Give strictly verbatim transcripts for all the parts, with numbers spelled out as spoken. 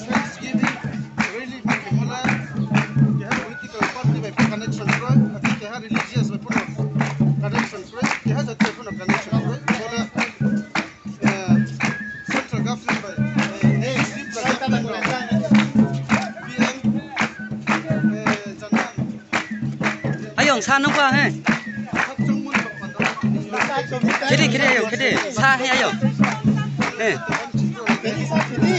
Thanksgiving rally ma khemo le, keha political party bai pho connection kroi, akhe keha religious bai pho no connection kroi, keha jati bai pho no connection kroi. Bo le, eh, central government bai, eh, state government bai, P M, eh, Janan. Ayong, sa nung ba, he? Khedi, khedi, ayong, khedi. Sa, he, ayong. He. He, he.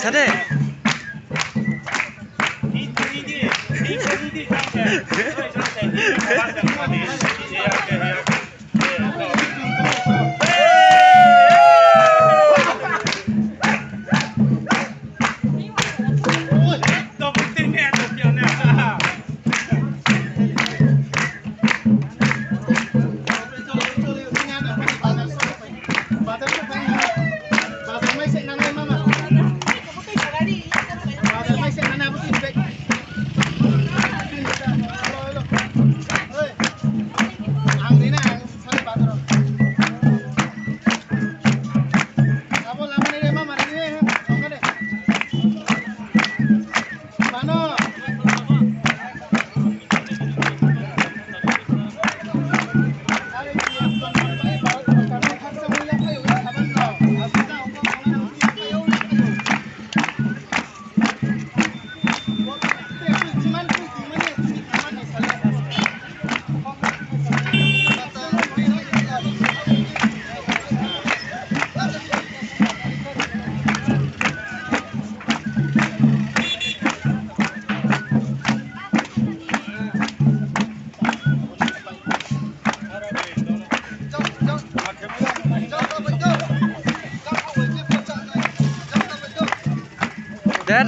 Sa de.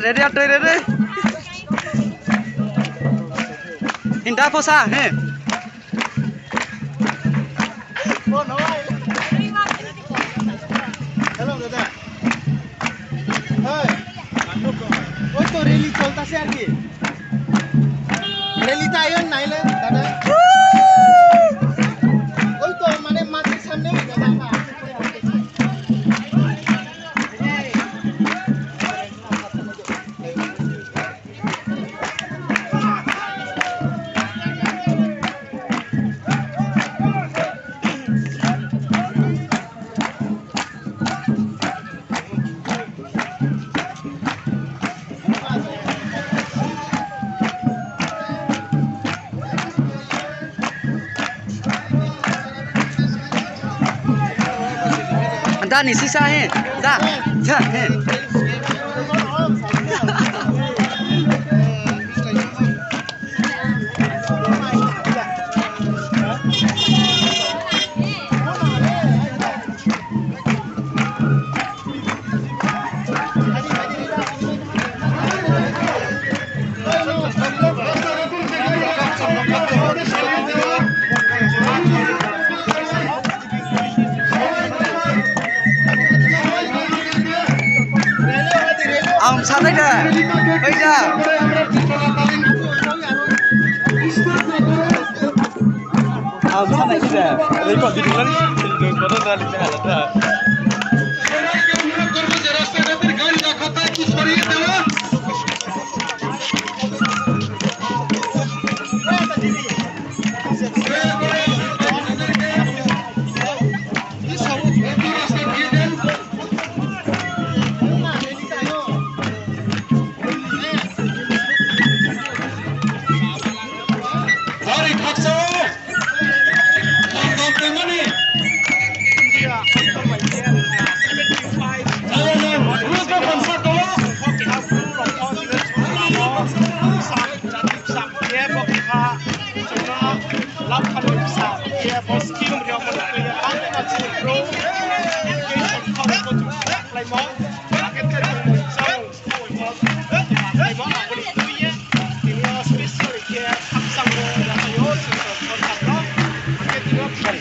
Ready, atoi ready. Hinda pho sa, he. Hello, dada. Hey. ওই তো rally চলতেছে আর কি। Rally তে আইও না, নাইলে, দাদা। ওই তো, মানে, মাঠের সামনে ওই দাদা, না। Da ni sisa he, da, da he. Ang sanai da, bai da. Ang sanai da. Record video lang, video kono na lima hala da.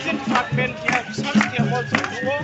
Department khe officers khe bo chung nuh o,